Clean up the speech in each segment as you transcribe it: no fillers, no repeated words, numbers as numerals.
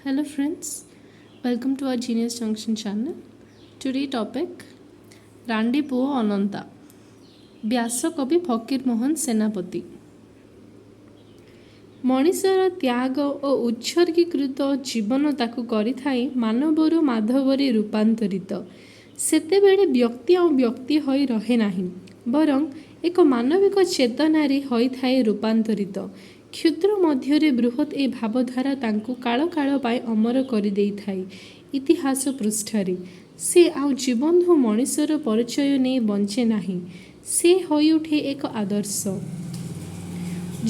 Hello friends, welcome to our Genius Junction channel. Today topic ରାଣ୍ଡି ପୁଅ ଅନନ୍ତା, ବ୍ୟାସକବି ଫକୀର ମୋହନ ସେନାପତି। ମଣିଷର ତ୍ୟାଗ ଓ ଉତ୍ସର୍ଗୀକୃତ ଜୀବନ ତାକୁ କରିଥାଏ ମାନବରୁ ମାଧବରେ ରୂପାନ୍ତରିତ। ସେତେବେଳେ ବ୍ୟକ୍ତି ଆଉ ବ୍ୟକ୍ତି ହୋଇ ରହେ ନାହିଁ, ବରଂ ଏକ ମାନବିକ ଚେତନାରେ ହୋଇଥାଏ ରୂପାନ୍ତରିତ। କ୍ଷୁଦ୍ର ମଧ୍ୟରେ ବୃହତ୍ ଏ ଭାବଧାରା ତାଙ୍କୁ କାଳ କାଳ ପାଇଁ ଅମର କରିଦେଇଥାଏ ଇତିହାସ ପୃଷ୍ଠାରେ। ସେ ଆଉ ଜୀବନ୍ଧୁ ମଣିଷର ପରିଚୟ ନେଇ ବଞ୍ଚେ ନାହିଁ, ସେ ହୋଇଉଠେ ଏକ ଆଦର୍ଶ।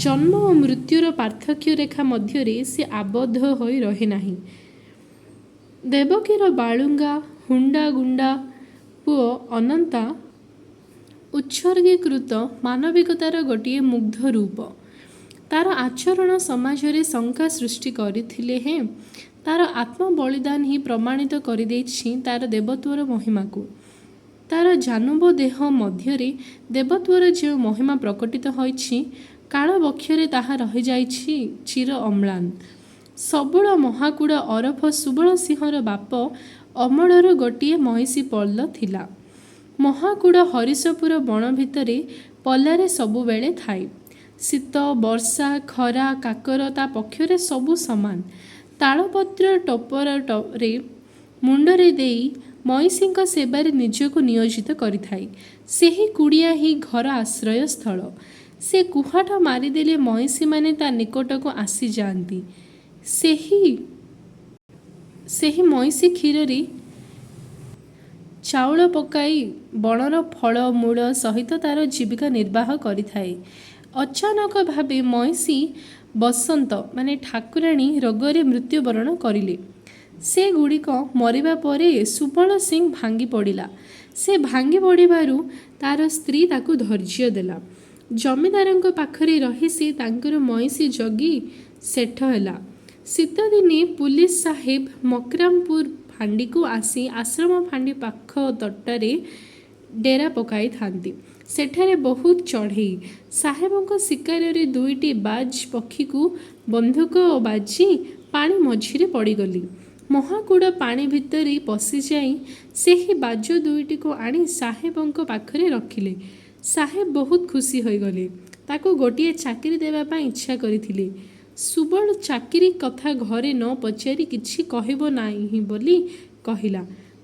ଜନ୍ମ ଓ ମୃତ୍ୟୁର ପାର୍ଥକ୍ୟ ରେଖା ମଧ୍ୟରେ ସେ ଆବଦ୍ଧ ହୋଇ ରହେ ନାହିଁ। ଦେବକୀର ବାଳୁଙ୍ଗା ହୁଣ୍ଡାଗୁଣ୍ଡା ପୁଅ ଅନନ୍ତା ଉତ୍ସର୍ଗୀକୃତ ମାନବିକତାର ଗୋଟିଏ ମୁଗ୍ଧ ରୂପ। ତାର ଆଚରଣ ସମାଜରେ ଶଙ୍କା ସୃଷ୍ଟି କରିଥିଲେ ହେଁ ତାର ଆତ୍ମବଳିଦାନ ହିଁ ପ୍ରମାଣିତ କରିଦେଇଛି ତାର ଦେବତ୍ୱର ମହିମାକୁ। ତାର ଜାନୁବ ଦେହ ମଧ୍ୟରେ ଦେବତ୍ୱର ଯେଉଁ ମହିମା ପ୍ରକଟିତ ହୋଇଛି, କାଳ ବକ୍ଷରେ ତାହା ରହିଯାଇଛି ଚିର ଅମ୍ଳାନ। ସବଳ ମହାକୁଡ଼ ଓରଫ ସୁବଳ ସିଂହର ବାପ ଅମଳରୁ ଗୋଟିଏ ମଇଁଷି ପଲ ଥିଲା। ମହାକୁଡ଼ ହରିଶପୁର ବଣ ଭିତରେ ପଲାରେ ସବୁବେଳେ ଥାଏ। ଶୀତ, ବର୍ଷା, ଖରା, କାକର ତା ପକ୍ଷରେ ସବୁ ସମାନ। ତାଳପତ୍ର ଟୋପରାରେ ମୁଣ୍ଡରେ ଦେଇ ମଇଁଷିଙ୍କ ସେବାରେ ନିଜକୁ ନିୟୋଜିତ କରିଥାଏ। ସେହି କୁଡ଼ିଆ ହିଁ ଘର ଆଶ୍ରୟ ସ୍ଥଳ। ସେ କୁହାଟ ମାରିଦେଲେ ମଇଁଷିମାନେ ତା ନିକଟକୁ ଆସିଯାଆନ୍ତି। ସେହି ମଇଁଷି କ୍ଷୀରରେ ଚାଉଳ ପକାଇ ବଣର ଫଳ ମୂଳ ସହିତ ତାର ଜୀବିକା ନିର୍ବାହ କରିଥାଏ। ଅଚାନକ ଭାବେ ମଇଁଷି ବସନ୍ତ ମାନେ ଠାକୁରାଣୀ ରୋଗରେ ମୃତ୍ୟୁବରଣ କରିଲେ। ସେଗୁଡ଼ିକ ମରିବା ପରେ ସୁବଳ ସିଂ ଭାଙ୍ଗି ପଡ଼ିଲା। ସେ ଭାଙ୍ଗି ପଡ଼ିବାରୁ ତାର ସ୍ତ୍ରୀ ତାକୁ ଧୈର୍ଯ୍ୟ ଦେଲା। ଜମିଦାରଙ୍କ ପାଖରେ ରହି ସେ ତାଙ୍କର ମଇଁଷି ଜଗି ଶେଠ ହେଲା। ଶୀତଦିନେ ପୁଲିସ ସାହେବ ମକ୍ରାମପୁର ଫାଣ୍ଡିକୁ ଆସି ଆଶ୍ରମ ଫାଣ୍ଡି ପାଖ ତୋଟାରେ ଡେରା ପକାଇଥାନ୍ତି। ସେଠାରେ ବହୁତ ଚଢ଼େଇ। ସାହେବଙ୍କ ଶିକାରରେ ଦୁଇଟି ବାଜ ପକ୍ଷୀକୁ ବନ୍ଧୁକ ବାଜି ପାଣି ମଝିରେ ପଡ଼ିଗଲେ। ମହାକୁଡ଼ ପାଣି ଭିତରେ ପଶିଯାଇ ସେହି ବାଜ ଦୁଇଟିକୁ ଆଣି ସାହେବଙ୍କ ପାଖରେ ରଖିଲେ। ସାହେବ ବହୁତ ଖୁସି ହୋଇଗଲେ। ତାକୁ ଗୋଟିଏ ଚାକିରି ଦେବା ପାଇଁ ଇଚ୍ଛା କରିଥିଲେ। ସୁବଳ ଚାକିରି କଥା ଘରେ ନ ପଚାରି କିଛି କହିବ ନାହିଁ ବୋଲି କହିଲା।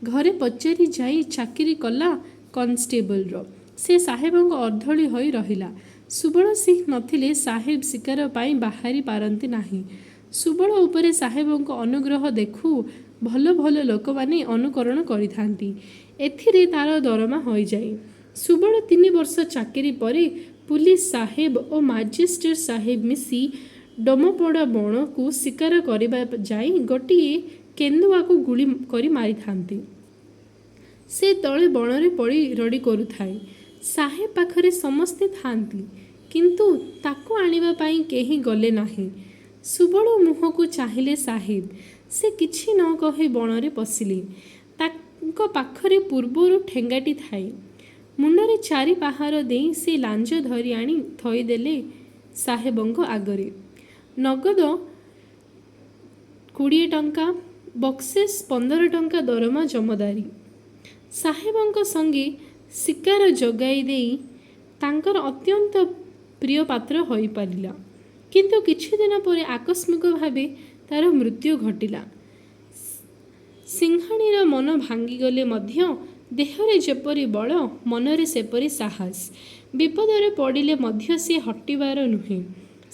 ଘରେ ପଚାରି ଯାଇ ଚାକିରି କଲା କନଷ୍ଟେବଲର। ସେ ସାହେବଙ୍କ ଅର୍ଦ୍ଦଳି ହୋଇ ରହିଲା। ସୁବଳ ସିଂହ ନଥିଲେ ସାହେବ ଶିକାର ପାଇଁ ବାହାରି ପାରନ୍ତି ନାହିଁ। ସୁବଳ ଉପରେ ସାହେବଙ୍କ ଅନୁଗ୍ରହ ଦେଖୁ ଭଲ ଭଲ ଲୋକମାନେ ଅନୁକରଣ କରିଥାନ୍ତି। ଏଥିରେ ତାର ଦରମା ହୋଇଯାଏ। ସୁବଳ 3 ବର୍ଷ ଚାକିରି ପରେ ପୁଲିସ ସାହେବ ଓ ମାଜିଷ୍ଟ୍ରେଟ ସାହେବ ମିଶି ଡମପଡ଼ା ବଣକୁ ଶିକାର କରିବା ଯାଇ ଗୋଟିଏ କେନ୍ଦୁଆକୁ ଗୁଳି କରି ମାରିଥାନ୍ତି। ସେ ତଳେ ବଣରେ ପଡ଼ି ରଡ଼ି କରୁଥାଏ। ସାହେବ ପାଖରେ ସମସ୍ତେ ଥାଆନ୍ତି, କିନ୍ତୁ ତାକୁ ଆଣିବା ପାଇଁ କେହି ଗଲେ ନାହିଁ। ସୁବଳ ମୁହଁକୁ ଚାହିଁଲେ ସାହେବ। ସେ କିଛି ନ କହି ବଣରେ ପଶିଲେ। ତାଙ୍କ ପାଖରେ ପୂର୍ବରୁ ଠେଙ୍ଗାଟି ଥାଏ। ମୁଣ୍ଡରେ ଚାରି ପାହାର ଦେଇ ସେ ଲାଞ୍ଜ ଧରି ଆଣି ଥୋଇଦେଲେ ସାହେବଙ୍କ ଆଗରେ। ନଗଦ 20 ଟଙ୍କା, ବକ୍ସିସ 15 ଟଙ୍କା ଦରମା ଜମାଦାରୀ। ସାହେବଙ୍କ ସଙ୍ଗେ ଶିକାର ଯୋଗାଇ ଦେଇ ତାଙ୍କର ଅତ୍ୟନ୍ତ ପ୍ରିୟପାତ୍ର ହୋଇପାରିଲା। କିନ୍ତୁ କିଛିଦିନ ପରେ ଆକସ୍ମିକ ଭାବେ ତାର ମୃତ୍ୟୁ ଘଟିଲା। ସିଂହାଣୀର ମନ ଭାଙ୍ଗିଗଲେ ମଧ୍ୟ ଦେହରେ ଯେପରି ବଳ, ମନରେ ସେପରି ସାହସ। ବିପଦରେ ପଡ଼ିଲେ ମଧ୍ୟ ସେ ହଟିବାର ନୁହେଁ।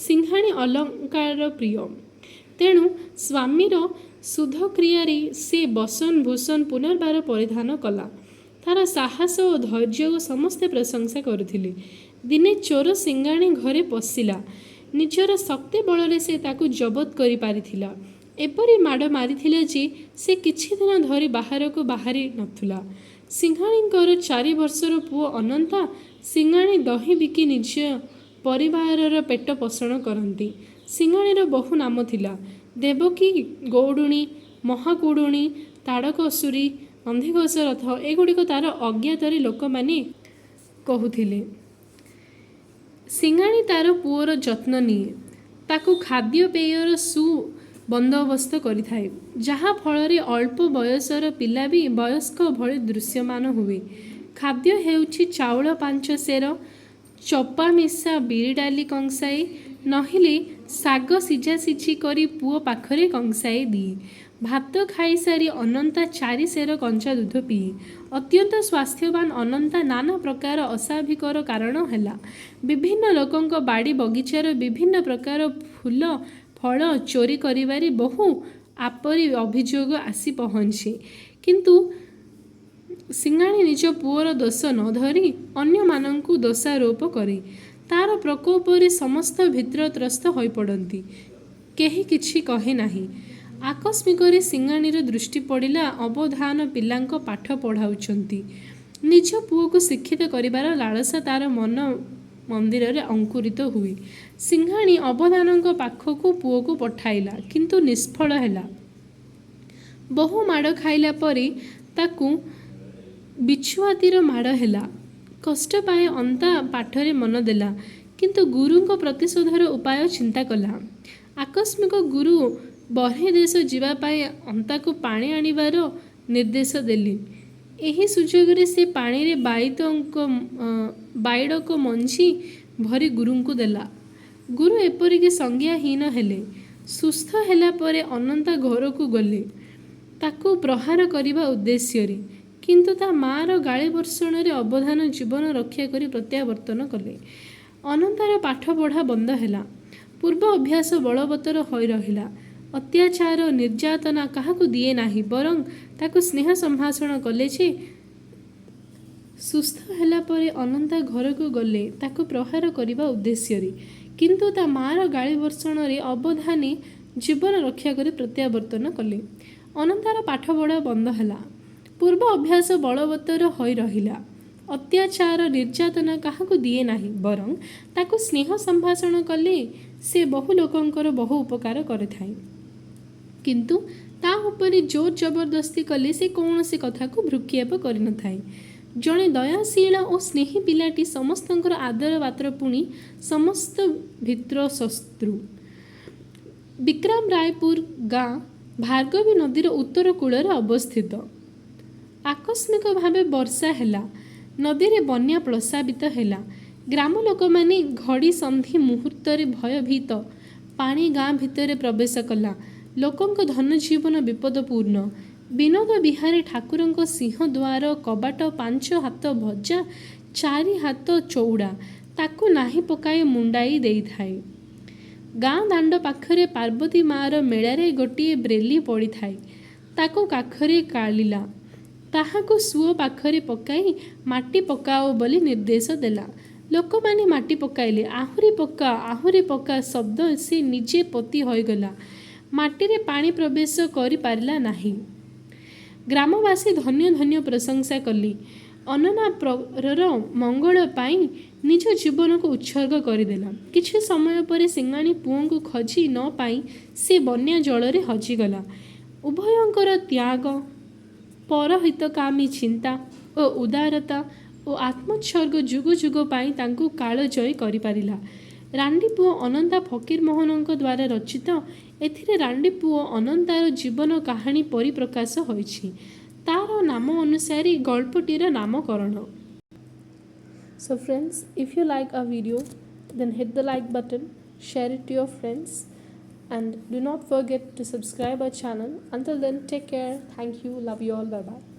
ସିଂହାଣୀ ଅଳଙ୍କାର ପ୍ରିୟ। ତେଣୁ ସ୍ୱାମୀର ଶୁଦ୍ଧକ୍ରିୟାରେ ସେ ବସନ ଭୂଷଣ ପୁନର୍ବାର ପରିଧାନ କଲା। ତାର ସାହସ ଓ ଧୈର୍ଯ୍ୟକୁ ସମସ୍ତେ ପ୍ରଶଂସା କରୁଥିଲେ। ଦିନେ ଚୋର ସିଂହାଣୀ ଘରେ ପଶିଲା। ନିଜର ଶକ୍ତି ବଳରେ ସେ ତାକୁ ଜବତ କରି ପାରିଥିଲା। ଏପରି ମାଡ଼ ମାରିଥିଲା ଯେ ସେ କିଛିଦିନ ଧରି ବାହାରକୁ ବାହାରି ନଥିଲା। ସିଂହାଣୀଙ୍କର 4 ବର୍ଷର ପୁଅ ଅନନ୍ତା। ସିଂହାଣୀ ଦହି ବିକି ନିଜ ପରିବାରର ପେଟ ପୋଷଣ କରନ୍ତି। ସିଂହାଣୀର ବହୁ ନାମ ଥିଲା। ଦେବକୀ ଗଉଡ଼ୁଣୀ, ମହାକୁଡ଼ୁଣୀ, ତାଡ଼କାସୁରୀ, ନନ୍ଦିଘୋଷ ରଥ ଏଗୁଡ଼ିକ ତାର ଅଜ୍ଞାତରେ ଲୋକମାନେ କହୁଥିଲେ। ସିଂହାଣୀ ତାର ପୁଅର ଯତ୍ନ ନିଏ। ତାକୁ ଖାଦ୍ୟପେୟର ବନ୍ଦୋବସ୍ତ କରିଥାଏ, ଯାହା ଫଳରେ ଅଳ୍ପ ବୟସର ପିଲା ବି ବୟସ୍କ ଭଳି ଦୃଶ୍ୟମାନ ହୁଏ। ଖାଦ୍ୟ ହେଉଛି ଚାଉଳ 5 ସେର, ଚୋପାମିଶା ବିରିଡ଼ାଲି କଂସାଏ, ନୋହିଲେ ଶାଗ ସିଝାସିଝି କରି ପୁଅ ପାଖରେ କଂସାଏ ଦିଏ। ଭାତ ଖାଇସାରି ଅନନ୍ତା 4 ସେର କଞ୍ଚା ଦୁଧ ପିଏ। ଅତ୍ୟନ୍ତ ସ୍ୱାସ୍ଥ୍ୟବାନ୍ ଅନନ୍ତା ନାନା ପ୍ରକାର ଅସ୍ୱାଭାବିକର କାରଣ ହେଲା। ବିଭିନ୍ନ ଲୋକଙ୍କ ବାଡ଼ି ବଗିଚାର ବିଭିନ୍ନ ପ୍ରକାର ଫୁଲ ଫଳ ଚୋରି କରିବାରେ ବହୁ ଆପରି ଅଭିଯୋଗ ଆସି ପହଞ୍ଚେ। କିନ୍ତୁ ସିଂହାଣୀ ନିଜ ପୁଅର ଦୋଷ ନ ଧରି ଅନ୍ୟମାନଙ୍କୁ ଦୋଷାରୋପ କରେ। ତା'ର ପ୍ରକୋପରେ ସମସ୍ତେ ଭୀତତ୍ରସ୍ତ ହୋଇପଡ଼ନ୍ତି। କେହି କିଛି କହେ ନାହିଁ। ଆକସ୍ମିକରେ ସିଂହାଣୀର ଦୃଷ୍ଟି ପଡ଼ିଲା ଅବଧାନ ପିଲାଙ୍କ ପାଠ ପଢ଼ାଉଛନ୍ତି। ନିଜ ପୁଅକୁ ଶିକ୍ଷିତ କରିବାର ଲାଳସା ତା'ର ମନ ମନ୍ଦିରରେ ଅଙ୍କୁରିତ ହୁଏ। ସିଂହାଣୀ ଅବଧାନଙ୍କ ପାଖକୁ ପୁଅକୁ ପଠାଇଲା, କିନ୍ତୁ ନିଷ୍ଫଳ ହେଲା। ବହୁ ମାଡ଼ ଖାଇଲା ପରେ ତାକୁ ବିଛୁଆତିର ମାଡ଼ ହେଲା। କଷ୍ଟ ପାଇ ଅନ୍ତା ପାଠରେ ମନ ଦେଲା, କିନ୍ତୁ ଗୁରୁଙ୍କ ପ୍ରତିଶୋଧର ଉପାୟ ଚିନ୍ତା କଲା। ଆକସ୍ମିକ ଗୁରୁ ବର୍ହିଦେଶ ଯିବା ପାଇଁ ଅନ୍ତାକୁ ପାଣି ଆଣିବାର ନିର୍ଦ୍ଦେଶ ଦେଲେ। ଏହି ସୁଯୋଗରେ ସେ ପାଣିରେ ବାଇଡ଼କ ମଞ୍ଜି ଭରି ଗୁରୁଙ୍କୁ ଦେଲା। ଗୁରୁ ଏପରିକି ସଂଜ୍ଞାହୀନ ହେଲେ। ସୁସ୍ଥ ହେଲା ପରେ ଅନନ୍ତା ଘରକୁ ଗଲେ ତାକୁ ପ୍ରହାର କରିବା ଉଦ୍ଦେଶ୍ୟରେ, କିନ୍ତୁ ତା ମାଆର ଗାଳି ବର୍ଷଣରେ ଅବଧାନ ଜୀବନ ରକ୍ଷା କରି ପ୍ରତ୍ୟାବର୍ତ୍ତନ କଲେ। ଅନନ୍ତାର ପାଠପଢ଼ା ବନ୍ଦ ହେଲା। ପୂର୍ବ ଅଭ୍ୟାସ ବଳବତ୍ତର ହୋଇ ରହିଲା। ଅତ୍ୟାଚାର ନିର୍ଯାତନା କାହାକୁ ଦିଏ ନାହିଁ, ବରଂ ତାକୁ ସ୍ନେହ ସମ୍ଭାଷଣ କଲେ ଯେ ସୁସ୍ଥ ହେଲା ପରେ ଅନନ୍ତା ଘରକୁ ଗଲେ ତାକୁ ପ୍ରହାର କରିବା ଉଦ୍ଦେଶ୍ୟରେ, କିନ୍ତୁ ତା ମାଆର ଗାଳି ବର୍ଷଣରେ ଅବଧାନେ ଜୀବନ ରକ୍ଷା କରି ପ୍ରତ୍ୟାବର୍ତ୍ତନ କଲେ। ଅନନ୍ତାର ପାଠପଢ଼ା ବନ୍ଦ ହେଲା। ପୂର୍ବ ଅଭ୍ୟାସ ବଳବତ୍ତର ହୋଇ ରହିଲା। ଅତ୍ୟାଚାର ନିର୍ଯାତନା କାହାକୁ ଦିଏ ନାହିଁ, ବରଂ ତାକୁ ସ୍ନେହ ସମ୍ଭାଷଣ କଲେ ସେ ବହୁ ଲୋକଙ୍କର ବହୁ ଉପକାର କରିଥାଏ। କିନ୍ତୁ ତା ଉପରେ ଜୋର ଜବରଦସ୍ତି କଲେ ସେ କୌଣସି କଥାକୁ ଭ୍ରୂକ୍ଷେପ କରିନଥାଏ। ଜଣେ ଦୟାଶୀଳ ଓ ସ୍ନେହୀ ପିଲାଟି ସମସ୍ତଙ୍କର ଆଦର ପାତ୍ର, ପୁଣି ସମସ୍ତ ଭୀତ ଶତ୍ରୁ। ବିକ୍ରମ ରାୟପୁର ଗାଁ ଭାର୍ଗବୀ ନଦୀର ଉତ୍ତର କୂଳରେ ଅବସ୍ଥିତ। ଆକସ୍ମିକ ଭାବେ ବର୍ଷା ହେଲା। ନଦୀରେ ବନ୍ୟା ପ୍ରସ୍ରାବିତ ହେଲା। ଗ୍ରାମ ଲୋକମାନେ ଘଡ଼ି ସନ୍ଧି ମୁହୂର୍ତ୍ତରେ ଭୟଭୀତ। ପାଣି ଗାଁ ଭିତରେ ପ୍ରବେଶ କଲା। ଲୋକଙ୍କ ଧନଜୀବନ ବିପଦପୂର୍ଣ୍ଣ। ବିନୋଦ ବିହାରୀ ଠାକୁରଙ୍କ ସିଂହଦ୍ୱାର କବାଟ 5 ହାତ ବଜା 4 ହାତ ଚଉଡ଼ା। ତାକୁ ନାହି ପକାଇ ମୁଣ୍ଡାଇ ଦେଇଥାଏ। ଗାଁ ଦାଣ୍ଡ ପାଖରେ ପାର୍ବତୀ ମାଆର ମେଳାରେ ଗୋଟିଏ ବ୍ରେଲି ପଡ଼ିଥାଏ। ତାକୁ କାଖରେ କାଳିଲା। ତାହାକୁ ସୁଅ ପାଖରେ ପକାଇ ମାଟି ପକାଅ ବୋଲି ନିର୍ଦ୍ଦେଶ ଦେଲା। ଲୋକମାନେ ମାଟି ପକାଇଲେ। ଆହୁରି ପକା, ଆହୁରି ପକା ଶବ୍ଦ ସେ ନିଜେ ପୋତି ହୋଇଗଲା। ମାଟିରେ ପାଣି ପ୍ରବେଶ କରିପାରିଲା ନାହିଁ। ଗ୍ରାମବାସୀ ଧନ୍ୟ ଧନ୍ୟ ପ୍ରଶଂସା କଲେ। ଅନନ୍ତା ପରର ମଙ୍ଗଳ ପାଇଁ ନିଜ ଜୀବନକୁ ଉତ୍ସର୍ଗ କରିଦେଲା। କିଛି ସମୟ ପରେ ସିଂହାଣୀ ପୁଅଙ୍କୁ ଖୋଜି ନ ପାଇ ସେ ବନ୍ୟା ଜଳରେ ହଜିଗଲା। ଉଭୟଙ୍କର ତ୍ୟାଗ, ପରହିତକାମୀ ଚିନ୍ତା ଓ ଉଦାରତା ଓ ଆତ୍ମୋତ୍ସର୍ଗ ଯୁଗ ଯୁଗ ପାଇଁ ତାଙ୍କୁ କାଳଜୟୀ କରିପାରିଲା। ରାଣ୍ଡିପୁଅ ଅନନ୍ତା ଫକୀରମୋହନଙ୍କ ଦ୍ୱାରା ରଚିତ। ଏଥିରେ ରାଣ୍ଡିପୁଅ ଅନନ୍ତାର ଜୀବନ କାହାଣୀ ପରିପ୍ରକାଶ ହୋଇଛି। ତାର ନାମ ଅନୁସାରେ ଗଳ୍ପଟିର ନାମକରଣ। So friends, if you like our video, then hit the like button, share it to your friends, and do not forget to subscribe our channel. Until then, take care. Thank you. Love you all. Bye bye.